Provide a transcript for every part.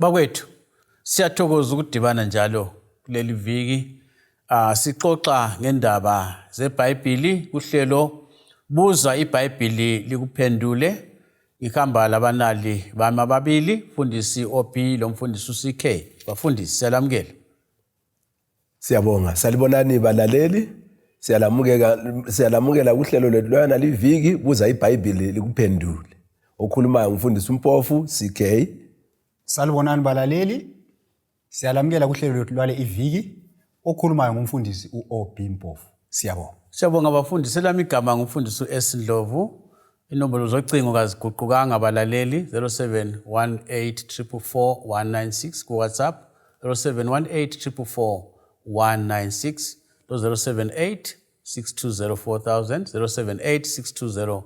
Bakwethu, siyathokoza ukudibana njalo kuleli viki. Sixoxa ngendaba zeBhayibhili kuhlelo Buza iBhayibhili likuphendule. Ngihamba labanali bami ababili, mfundisi OB lomfundisi uCK. Bafundisi, siyalamukela. Siyabonga. Salibonani balaleli. Siyalamukela siyalamukela kuhlelo lwethu lwana liviki buza iBhayibhili likuphendule. Okhulumayo umfundisi uMpofu CK. Salibonani balaleli. Siyalamukela kuhlelo lwethu lwale iviki. Okhulumayo ngumfundisi uOB Mpofu. Siyabonga. Siyabonga bafundisi. Elami igama ngumfundisi uS Ndlovu. Inombolo zocingo kaziguqukanga balaleli 0718444196 ku WhatsApp 0718444196 lo 078 620 4000 078 620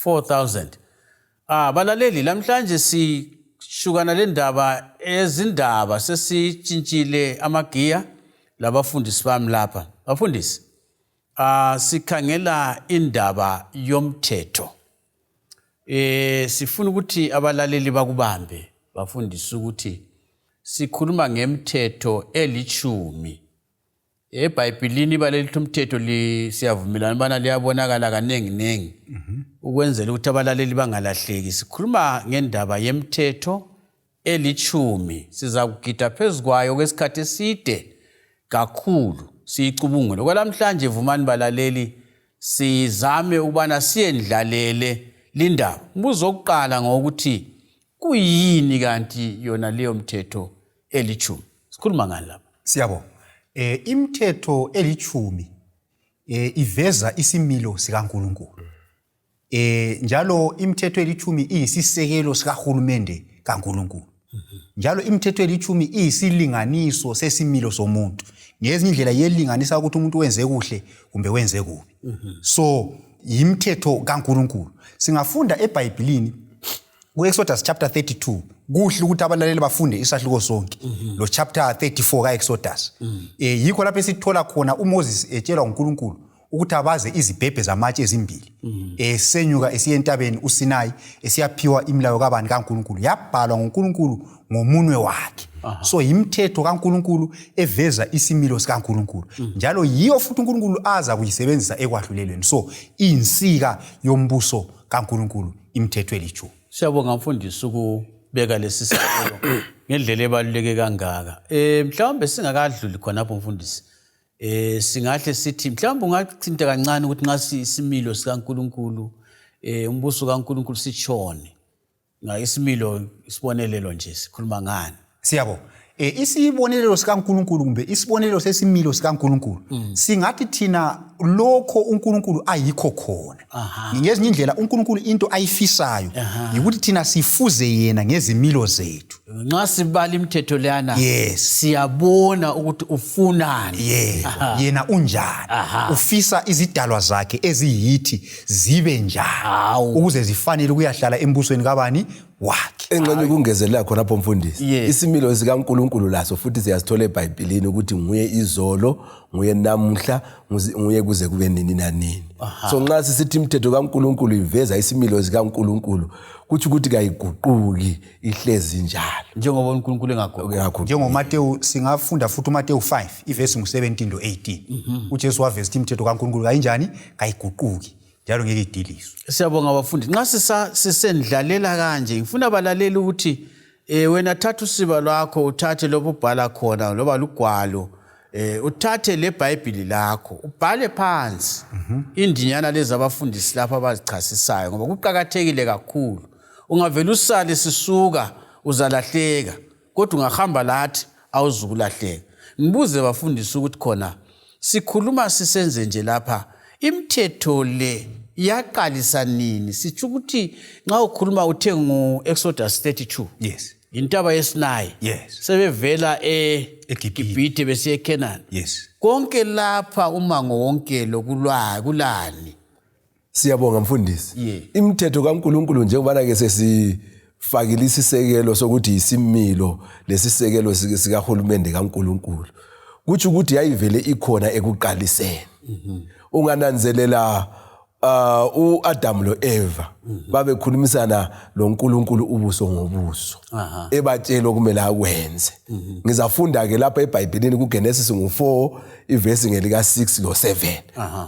4000. Balaleli, lamhlanje sishukana le ndaba ezindaba, sesitshintshile amagiya labafundisi bami lapha. Bafundisi, sikhangela indaba yomthetho. Sifuna ukuthi abalaleli bakubambe, bafundise ukuthi sikhuluma ngemthetho elitshumi. EBhayibhilini ibala elithi umthetho siyavumelana ubana liyabonakala kaningi-ningi ukwenzela ukuthi abalaleli bangalahleki. Sikhuluma ngendaba yemthetho elitshumi, sizakugida phezu kwayo kwesikhathi eside kakhulu siyicubungule. Okwalamhlanje vumani balaleli sizame ukubana siyendlalele lindaba. Umbuzo wokuqala ngowokuthi kuyini kanti yona leyo mthetho elitshumi? Sikhuluma ngani lapha? Siyabonga. Imithetho elitshumi iveza isimilo sikaNkulunkulu. Njalo imithetho elitshumi iyisisekelo sikahulumende kaNkulunkulu. Njalo imithetho elitshumi iyisilinganiso sesimilo somuntu. Ngezinye indlela yelinganisa ukuthi umuntu wenze kuhle kumbe wenze kubi. So yimithetho kaNkulunkulu. Singafunda eBhayibhilini ku-Exodus chapter 32, kuhle ukuthi abalaleli bafunde isahluko sonke lo chapter 34 ka-Exodus. Yikho lapho esithola khona uMoses etshelwa nguNkulunkulu ukuthi abaze izibhebhe zamatshe ezimbili, esenyuka esiya entabeni uSinayi esiyaphiwa imilayo kabani kaNkulunkulu, yabhalwa nguNkulunkulu ngomunwe wakhe. So yimithetho kaNkulunkulu eveza isimilo sikaNkulunkulu, njalo yiyo futhi uNkulunkulu aza kuyisebenzisa ekwahlulelweni. So iyinsika yombuso kaNkulunkulu imithetho elitshumi. Siyabonga mfundisi ukubeka lesi sikolo ngendlela ebaluleke kangaka. Mhlawumbe singakadluli khonapho mfundisi, singahle sithi mhlawumbe ungathinta kancane ukuthi nxa isimilo sikaNkulunkulu, umbuso kaNkulunkulu sitshone nga isimilo, isibonelelo nje sikhuluma ngani? Siyabonga. Isibonelelo sikaNkulunkulu kumbe isibonelelo sesimilo sikaNkulunkulu, singathi thina lokho uNkulunkulu ayikho khona. Ngezinye indlela uNkulunkulu into ayifisayo yikuthi thina sifuze yena ngezimilo zethu. Nxa sibala imithetho leyana, Yes. siyabona ukuthi ufunani. Yebo, yena unjani. Ufisa izidalwa zakhe eziyithi zibe njani ukuze zifanele ukuyahlala embusweni kabani wakhe. Engxenye ukungezelela khonapho mfundisi, isimilo sikaNkulunkulu laso futhi siyasithola eBhayibhilini ukuthi nguye izolo, nguye namuhla, nguye kuze kube nini nanini. So nxa sisithi imithetho kaNkulunkulu iveza isimilo sikaNkulunkulu, kutsho ukuthi kayiguquki, ihlezi njalo. Njengoba uNkulunkulu engaguquki. NjengoMatewu, singafunda futhi uMatewu 5 ivesi ngu-17 lo 18. UJesu waveza ukuthi imithetho kaNkulunkulu kayinjani? Kayiguquki, njalo ngeke idiliswe. Siyabonga abafundi. Nxa sisendlalela kanje, ngifuna abalaleli ukuthi wena thatha usiba lwakho, uthathe lokho ubhala khona loba lugwalo, uthathe leBhayibhili lakho ubhale phansi indinyana lezi abafundisi lapho abazichasisayo, ngoba kuqakathekile kakhulu. Ungavele usale sisuka uzalahleka, kodwa ungahamba lathi awuzukulahleka. Ngibuze bafundisi ukuthi khona sikhuluma sisenze nje lapha, imithetho le yaqalisa nini? Sitsho ukuthi nxa ukhuluma uthe ngu-Exodus 32. Yes. Intaba yeSinayi. Yes. Sebevela eGibhithe eGibhithe besiya eKhenani. Yes. Konke lapha umango wonke lo kulani? Siyabonga mfundisi. Yeah. Imithetho kaNkulunkulu, njengoba ke sesifakile isisekelo sokuthi isimilo lesisekelo sikahulumende kaNkulunkulu, kutsho ukuthi yayivele ikhona ekuqaliseni. Ungananzelela uAdam loEva babekhulumisana loNkulunkulu ubuso ngobuso ebatshela okumele akwenze. Ngizafunda ke lapha eBhayibhelini kuGenesis ngu4 ivesi ngelika 6 lo 7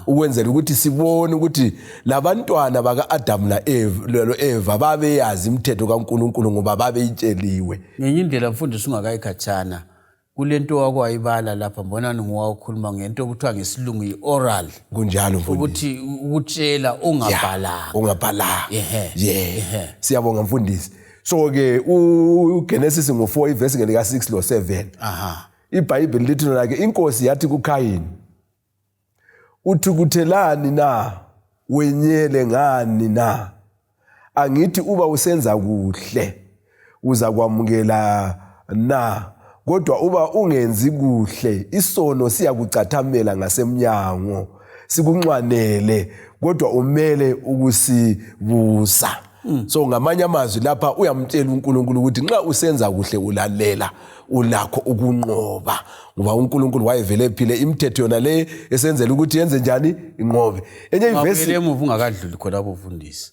ukwenzela ukuthi sibone ukuthi labantwana bakaAdam naEva loEva babeyazi imithetho kaNkulunkulu ngoba babeyitsheliwe. Ngenye indlela mfundisi ungakayikhatshana kulento wakwayibala lapha mbonani nguwawukhuluma ngento okuthiwa ngesilungu yi-oral. Kunjalo mfundisi. Ukuthi ukutshela ungabhalanga. Ungabhalanga. Yeah. Siyabonga mfundisi. So ke uGenesis ngo4 ivesi ngelika 6 lo 7. Aha. IBhayibheli lithi lona ke inkosi yathi kuKhayini, uthukuthelani na, wenyele ngani na? Angithi uba usenza kuhle uza kwamukela na, kodwa uba ungenzi kuhle isono siyakucathamela ngasemnyango sikunxwanele, kodwa umele ukusibusa. So ngamanye amazwi lapha uyamtshela uNkulunkulu ukuthi nxa usenza kuhle ulalela ulakho ukunqoba, ngoba uNkulunkulu wayevele ephile imithetho yona le esenzela ukuthi yenze njani inqobe. Enye ivesi emuva ungakadluli khona abufundisi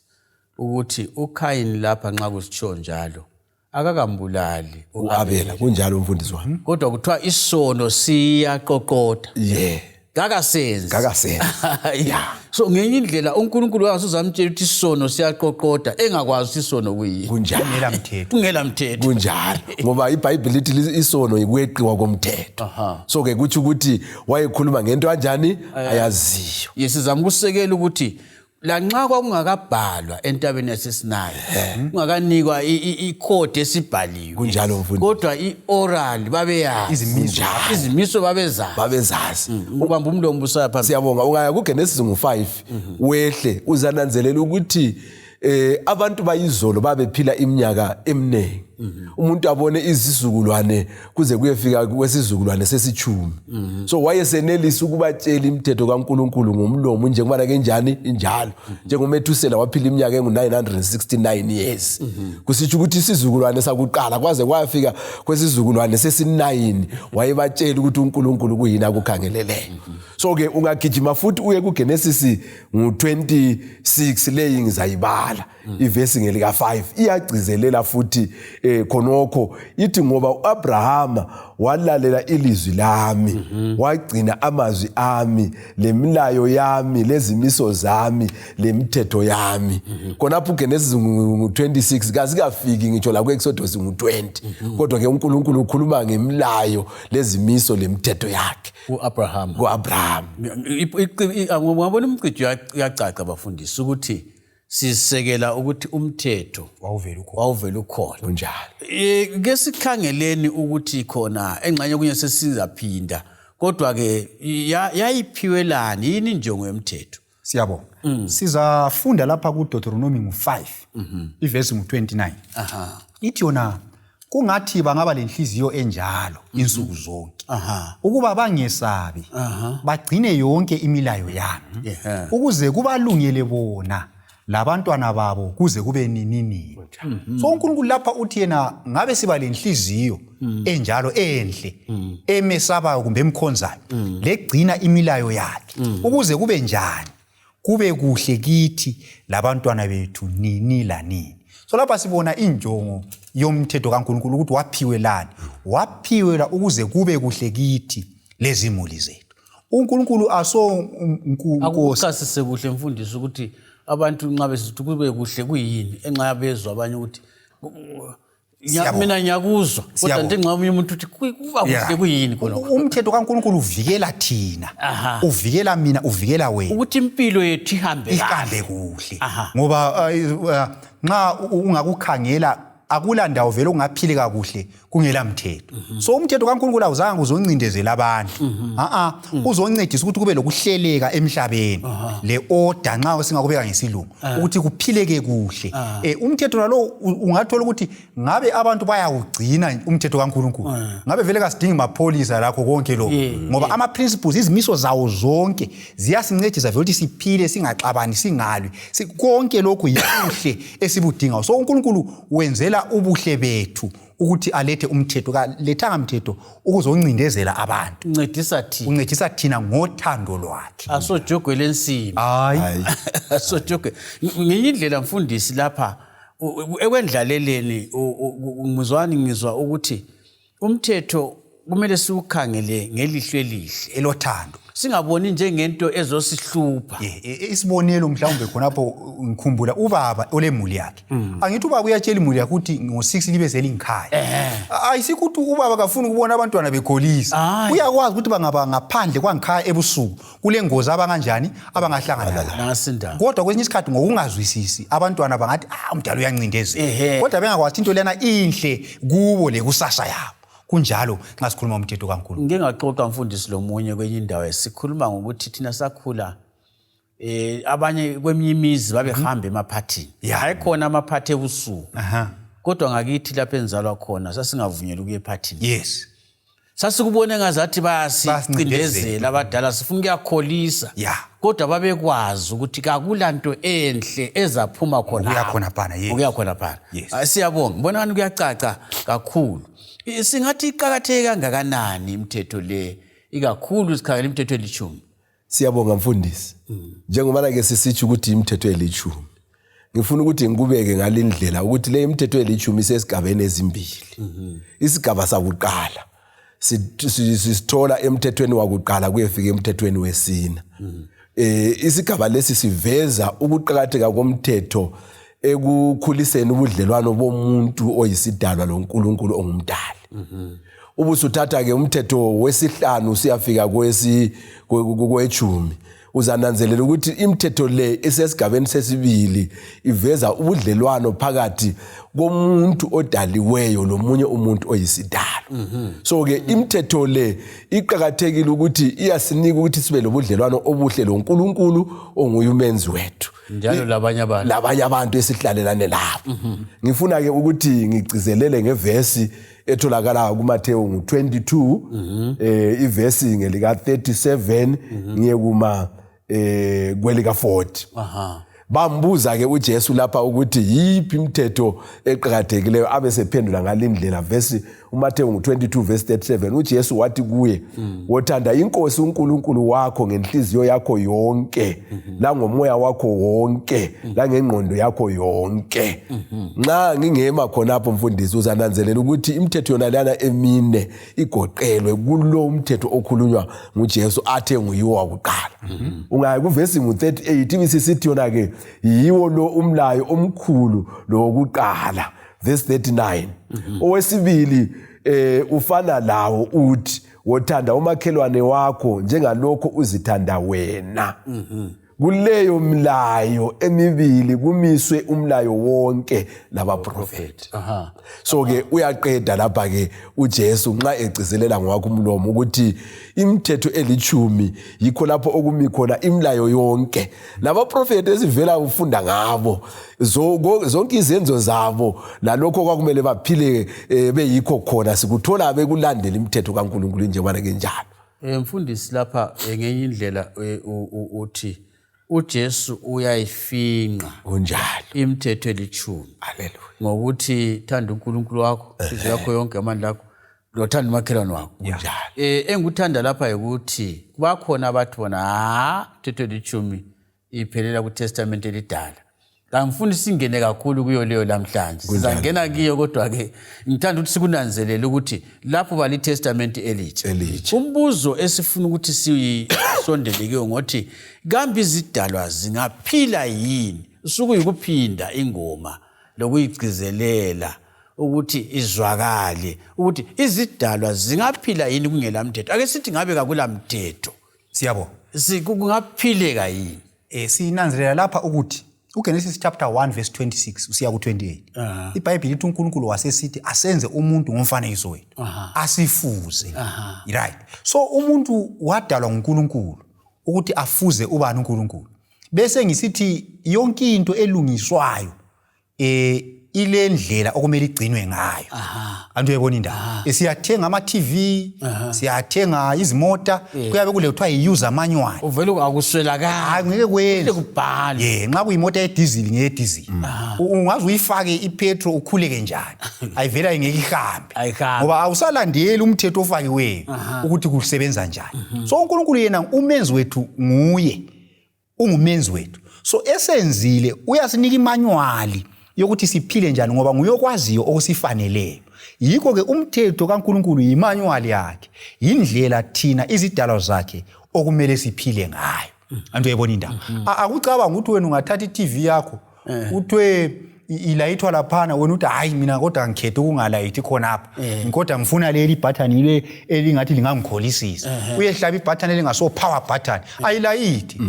ukuthi uKhayini lapha nxa kusitsho njalo akakambulali uAbela. Kunjalo mfundisi wami, kodwa kuthiwa isono siyaqoqoda. Yeah, kakasenzi. Kakasenzi. Yeah. So ngenye indlela uNkulunkulu wasuzamtshela ukuthi isono siyaqoqoda engakwazi ukuthi isono kuyini. Kunjalo. Kungela mthetho. Kungela mthetho. Kunjalo. Ngoba iBhayibheli lithi isono yikweqiwa komthetho. So ke kuthi ukuthi wayekhuluma ngento kanjani ayaziyo. Yesizama ukusekela ukuthi lanxa kwakungakabhalwa entabeni yaseSinayi, kungakanikwa ikhodi esibhaliwe. Kunjalo mfundisi. Kodwa i-oral babeyazi. Izimiso. Izimiso babezazi. Babezazi. Ubamba umlomo usaya phambili. Siyabonga. Ungaya kuGenesis ngo5 wehle uzananzelela ukuthi abantu bayizolo babephila iminyaka eminingi. Umuntu abone izizukulwane kuze kuyefika kwesizukulwane sesithumi. So wayesenelisa ukubatshela imithetho kaNkuluNkulu ngomlomo njengoba kanjani injalo. Njengomethusela waphila iminyaka engu969 years. Kusitsho ukuthi isizukulwane sakuqala kwaze kwafika kwesizukulwane sesi9 wayebatshela ukuthi uNkulunkulu kuyini akukhangeleleyo. So ke ungagijima futhi uye kuGenesis ngo26 leyi ngizayibala ivesi ngelika 5 iyagcizelela futhi khonokho ithi ngoba uAbrahama walalela ilizwi lami wagcina amazwi ami lemilayo yami lezimiso zami lemithetho yami. Khonapho uGenesis ngo26 kazikafiki ngitsho la kuExodus ngo20, kodwa ke uNkulunkulu ukhuluma ngemilayo lezimiso lemithetho yakhe kuAbraham. kuAbraham. Ngabona umcijo uyacaca bafundisi ukuthi sisekela ukuthi umthetho wawuvela ukhona. Kunjalo. Ke sikhangeleni ukuthi khona engxenye kunye sesizaphinda, kodwa ke yayiphiwelani yini injongo yomthetho? Siyabonga. Sizafunda lapha kuDeuteronomy ngo5 ivesi ngo29. Ithi yona kungathi bangaba lenhliziyo enjalo insuku zonke. Ukuba bangesabi bagcine yonke imilayo yami ukuze kubalungele bona labantwana babo kuze kube nini nini. So uNkulunkulu lapha uthi yena ngabe siba lenhliziyo enjalo enhle emesabayo kumbe emkhonzayo legcina imilayo yakhe ukuze kube njani, kube kuhle kithi labantwana bethu nini lanini. So lapha sibona injongo yomthetho kaNkulunkulu ukuthi waphiwelani, waphiwela ukuze kube kuhle kithi lezimuli zethu. uNkulunkulu aso Nkosi akuchasise kuhle mfundisi ukuthi abantu nxa besithi kube kuhle kuyini, enxa bezwa abanye ukuthi mina ngiyakuzwa, kodwa nje nxa omunye umuntu uthi kuba kuhle kuyini khona. Umthetho kaNkulunkulu uvikela thina, uvikela mina, uvikela wena ukuthi impilo yethu ihambe kuhle. Ngoba nxa ungakukhangela akula ndawo vele ungaphileka kuhle kungela mthetho. So umthetho kaNkulunkulu awuzange uzoncindezela abantu. Uzoncedisa ukuthi kube lokuhleleka emhlabeni, le order nxa singakubeka ngesilungu ukuthi kuphileke kuhle. Umthetho nalo ungathola ukuthi ngabe abantu bayawugcina umthetho kaNkulunkulu, ngabe vele kasidingi mapholisa lakho konke lokho, ngoba ama principles, izimiso zawo zonke ziyasincedisa vele ukuthi siphile singaxabani singalwi. Konke lokhu yibuhle esibudingayo. So uNkulunkulu wenzela ubuhle bethu. ukuthi alethe umthetho, kalethanga mthetho ukuzoncindezela abantu. Uncedisa thina. Uncedisa thina ngothando lwakhe. Asojogwe lensimbi. Hayi. Asojogwe. Ngenye indlela mfundisi lapha ekwendlaleleni ngizwani ngizwa ukuthi umthetho kumele siwukhangele ngelihlo elihle elothando, singaboni njengento ezosihlupha. Isibonelo mhlawumbe khonapho ngikhumbula ubaba olemuli yakhe. Angithi ubaba uyatshela imuli yakhe ukuthi ngo-6 libe selingikhaya. Ayisikho ukuthi ubaba kafuni ukubona abantwana bekholisa. Uyakwazi ukuthi bangaba ngaphandle kwangikhaya ebusuku kule ngozi abanganjani abangahlangana nayo. Kodwa kwesinye isikhathi ngokungazwisisi abantwana bangathi umdala uyancindezela, kodwa bengakwazi into lena inhle kubo lekusasa yabo. Kunjalo nxa sikhuluma umthetho kaNkulunkulu. Ngike ngaxoxa mfundisi lomunye kwenye indawo sikhuluma ngokuthi thina sakhula abanye kweminye imizi babehamba emaphathini. Hayikhona amaphathi ebusuku. Kodwa ngakithi lapho enzalwa khona sasingavunyelwa ukuya ephathini. Yes. Sasikubone ngazathi bayasicindezela abadala, sifuna ukuyakholisa. Kodwa babekwazi ukuthi kakulanto enhle ezaphuma khona. Ukuya khona phana, yes. Ukuya khona phana. Yes. Siyabonga. Ngibona ngani kuyacaca kakhulu. Singathi iqakatheke kangakanani imithetho le, ikakhulu sikhangela imithetho elitshumi? Siyabonga mfundisi. Njengoba ke sisitsho ukuthi imithetho elitshumi, ngifuna ukuthi ngikubeke ngalindlela ukuthi le imithetho elitshumi isesigabeni ezimbili. Isigaba sakuqala sisithola emthethweni wakuqala kuyefika emthethweni wesina. Isigaba lesi siveza ukuqakatheka komthetho ekukhuliseni ubudlelwano bomuntu oyisidalwa loNkulunkulu ongumdali. Ubusuthatha ke umthetho wesihlanu usiyafika kwechumi, uzananzelela ukuthi imithetho le esesigabeni sesibili iveza ubudlelwano phakathi komuntu odaliweyo lomunye umuntu oyisidalo. So ke imithetho le iqakathekile ukuthi iyasinika ukuthi sibe lobudlelwano obuhle loNkulunkulu onguye umenzi wethu, njalo labanye abantu, labanye abantu esihlalelane labo. Ngifuna ke ukuthi ngigcizelele ngevesi etholakala kuMathewu ngu-22, ivesi ngelika 37 ngiye kuma kwelika 40. Bambuza ke uJesu lapha ukuthi yiphi imithetho eqakathekileyo, abe sephendula ngalindlela. Vesi uMathewu ngu-22 verse 37, uJesu wathi kuye, wothanda inkosi uNkulunkulu wakho ngenhliziyo yakho yonke, langomoya wakho wonke, langengqondo yakho yonke. Nxa ngingema khonapho mfundisi, uzananzelela ukuthi imithetho yona lana emine igoqelwe kulo umthetho okhulunywa nguJesu athe nguyiwo wakuqala. Ungaya kuvesi ngu-38, ibisisithi yona ke yiwo lo umlayo omkhulu lowokuqala. Verse 39, owesibili ufana lawo, uthi wothanda umakhelwane wakho njengalokho uzithanda wena. Kuleyo milayo emibili kumiswe umlayo wonke labaprofeti. So ke uyaqeda lapha ke uJesu nxa egcizelela ngowakhe umlomo ukuthi imithetho elitshumi yikho lapho okumi khona imilayo yonke labaprofeti esivela ufunda ngabo, zonke izenzo zabo lalokho kwakumele baphile beyikho khona, sikuthola bekulandela imithetho kaNkulunkulu njengoba kenjalo. Mfundisi lapha ngenye indlela uthi uJesu uyayifinqa kunjalo imithetho elitshumi. Haleluya. Ngokuthi thanda uNkulunkulu wakho, inhliziyo yakho yonke, amandla akho, lothanda umakhelwane wakho. Kunjalo. Engikuthanda lapha ukuthi bakhona abathi bona imithetho elitshumi iphelela kuTestament elidala. Kangifuni singene kakhulu kuyo leyo lamhlanje, sizangena kiyo, kodwa ke ngithanda ukuthi sikunanzelele ukuthi lapho bali iTestament elitsha. Umbuzo esifuna ukuthi siyisondele kiyo ngothi kambe izidalwa zingaphila yini? Sukuyikuphinda ingoma lokuyigcizelela ukuthi izwakale ukuthi izidalwa zingaphila yini kungela mthetho. Ake sithi ngabe kakula mthetho. Siyabonga. Kungaphileka yini? Sinanzelela lapha ukuthi uGenesis chapter 1 verse 26 usiya ku-28, iBhayibhili ithi uNkulunkulu wasesithi asenze umuntu ngomfanekiso wethu, asifuze. Right. So umuntu wadalwa nguNkulunkulu ukuthi afuze ubani uNkulunkulu. Bese ngisithi yonke into elungiswayo ilendlela okumele igcinwe ngayo anti uyayibona indaba siyathenga ama-tv siyathenga izimota kuyabe kule kuthiwa yi-user manual uvele akuswelakali hayi ngeke kwenze kubhalwe ye nxa kuyimota yedizili ngeyedizili ungaze uyifake ipetrol ukhuleke njani ayivele ayingeke ihambe Ayihambi. ngoba awusalandeli umthetho ofakiweyo ukuthi kusebenza njani so uNkulunkulu yena umenzi wethu nguye ungumenzi wethu so esenzile uyasinika imanuwali yokuthi siphile njani ngoba nguye okwaziyo okusifaneleyo yikho-ke umthetho kaNkulunkulu yimanuwali yakhe yindlela thina izidalwa zakhe okumele siphile ngayo anti uyayibona indaba akucabanga ukuthi wena ungathatha i-tv yakho kuthiwe ilayithwa laphana wena uthi hayi mina kodwa ngikhetha ukungalayithi khonapha kodwa ngifuna leli ibhathani ile elingathi lingangikholisisa uyehlaba ibhathani elingaso power button ayilayithi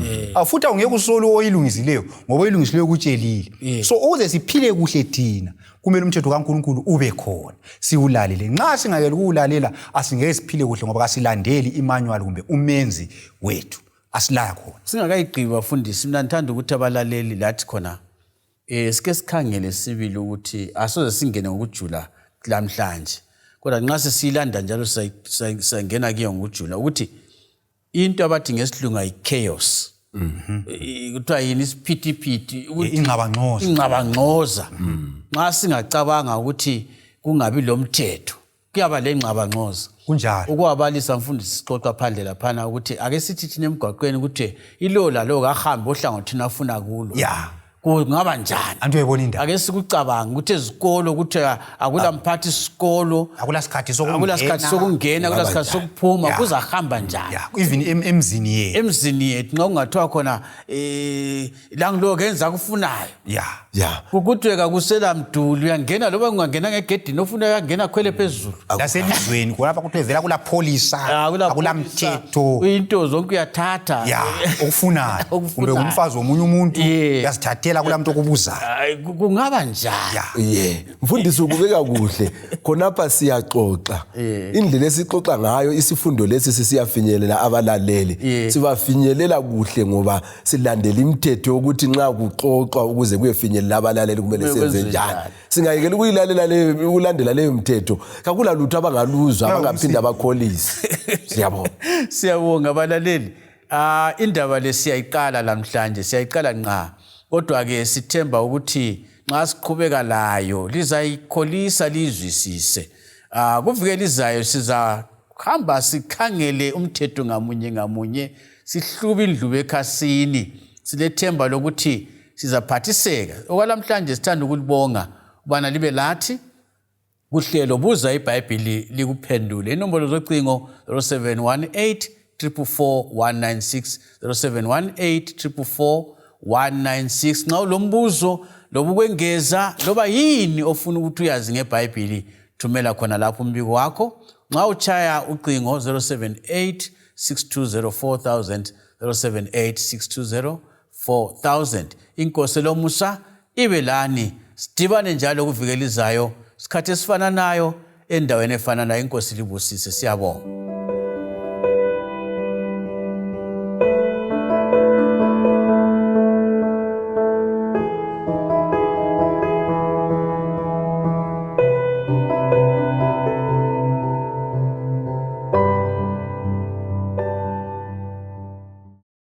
futhi awungeke usole oyilungisileyo ngoba oyilungisileyo kutshelile so ukuze siphile kuhle thina kumele umthetho kaNkulunkulu ube khona siwulalele nxa singakele ukuwulalela asingeke siphile kuhle ngoba kasilandeli imanual kumbe umenzi wethu asilaya khona singakayigqibi bafundisi mina ngithanda ukuthi abalaleli lathi khona um sike sikhangele sibili ukuthi asoze singene ngokujula lamhlanje kodwa nxa sesiyilanda njalo sangena kiyo ngokujula ukuthi into abathi ngesilunga yi-chaos kuthiwa yini isiphithiphithi ukuthi- Ingxabangxoza. ingxabangxoza nxa singacabanga ukuthi kungabi lo mthetho kuyaba le ngxabangxoza Kunjalo. Ukuwabalisa mfundisi sixoxa phandle laphana ukuthi ake sithi thina emgwaqweni ukuthi ilo lalo kahambe ohlangothini afuna kulo. Ya. Kungaba njani? Anti uyayibona indaba. Ake sikucabange ukuthi ezikolo ukuthi akula mphathi sikolo, Akula sikhathi akula sikhathi sokungena, akula sikhathi sokuphuma, Ya. kuzahamba njani? Ya, even emzini yethu. Emzini yethu nxa kungathiwa khona eh langilowo kenza akufunayo. Ya. Ya. Kukuthiwe kakusela mduli uyangena loba ungangena ngegedini ofuna uyangena akhwele phezulu. Laselizweni khonapha kuthiwe vele akula pholisa, Akula akula pholisa. mthetho. Into zonke uyathatha. Ya, okufunayo. Okufunayo. Kumbe ngumfazi womunye umuntu Yeah. uyazithathela akula muntu okubuzayo. Hayi, kungaba njani? Ya. Ye, mfundisi ukubeka kuhle. Khonapha siyaxoxa. Indlela esixoxa ngayo isifundo lesi sisiyafinyelela abalaleli. Sibafinyelela kuhle ngoba silandela imithetho yokuthi nxa kuxoxwa ukuze kuyefinyelela abalaleli kumele Kumele senze kwenziwe njani. njani. Singayekela ukuyilalela leyo ukulandela leyo mithetho kakula lutho abangaluzwa abangaphinda bakholise. Siyabonga. Siyabonga abalaleli. Ah indaba le siyayiqala namhlanje, siyayiqala nqa. Kodwa ke sithemba ukuthi nxa siqhubeka layo lizayikholisa lizwisise. Ah kuvike lizayo sizahamba sikhangele umthetho ngamunye ngamunye, sihlube indlubu ekhasini. Silethemba lokuthi sizaphathiseka. Okwalamhlanje sithanda ukulibonga ubana libe lathi kuhlelo buza iBhayibhili likuphendule. Inombolo zocingo 0718 444 196, 0718 444 196. Nxa ulombuzo loba ukwengeza loba yini ofuna ukuthi uyazi ngeBhayibhili, thumela khona lapho umbiko wakho. Nxa uchaya ucingo 078 620 4000, 078 620 4000. Inkosi lomusa ibe lani, sidibane njalo kuviki elizayo sikhathi esifananayo endaweni efananayo. Inkosi libusise. Siyabonga.